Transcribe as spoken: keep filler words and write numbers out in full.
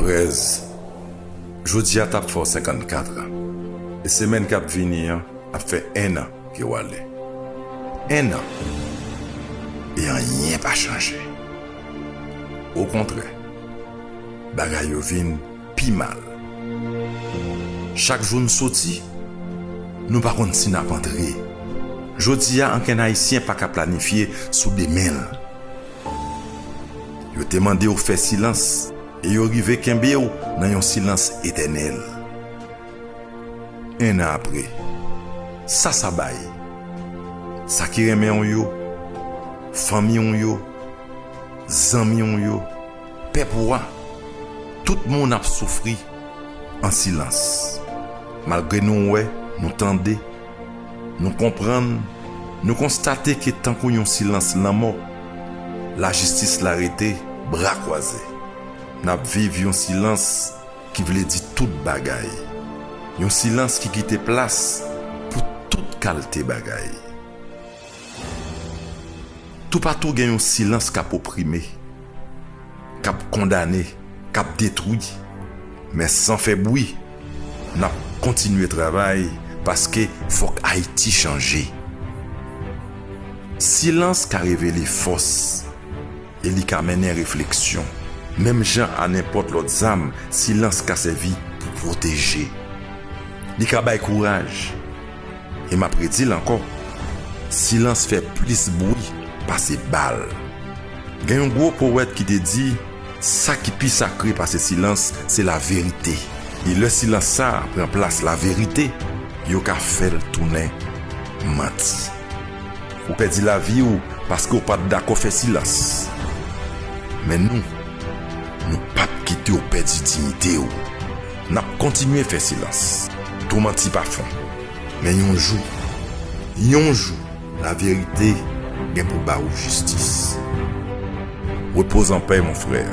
Prez, jodi a t ap fè w senkannkat an. E semèn k ap vini an ap fè enn an ke w ale. Enn an. E anyen pa chanje. Okontrè, bagay yo vin pi mal. Chak jou n soti, nou pa konn si n ap antre. Jodi a, ankenn Ayisyen pa ka planifye sou demen l. Yo te mande w fè silans, e yo rive kenbe w nan yon silans etènèl. Enn an apre, sa sa bay? Sa ki renmen w yo, fanmi w yo, zanmi w yo, pèp ou a, tout moun ap soufri an silans. Malgre nou wè, nou tande, nou konprann, nou konstate ke tankou yon silans lanmò, lajistis la rete bra kwaze. N ap viv yon silans ki vle di tout bagay. Yon silans ki kite plas pou tout kalte bagay. Toupatou gen yon silans k ap oprime, k ap kondane, k ap detwi. Men san fè bri, n ap kontinye travay paske fòk Ayiti chanje. Silans ka revele fòs e li ka mennen refleksyon. Menm jan a nenpòt lòt zam, silans ka sèvi pou pwoteje. Li ka bay kouraj. E m ap redi l ankò, silans fè plis bri pase bal. Gen yon gwo powèt ki te di, sa ki pi sakre pase silans, se laverite. E lè silans sa a pran plas laverite, yo ka fè l tounen manti. Ou pèdi lavi w paske w pa t dakò fè silans. Men nou, nou p ap kite w pèdi diyite w. N ap kontinye fè silans. Tou manti pa fon. Men yon jou, yon jou, laverite gen pou ba ou jistis. Repose en paix, mon frère.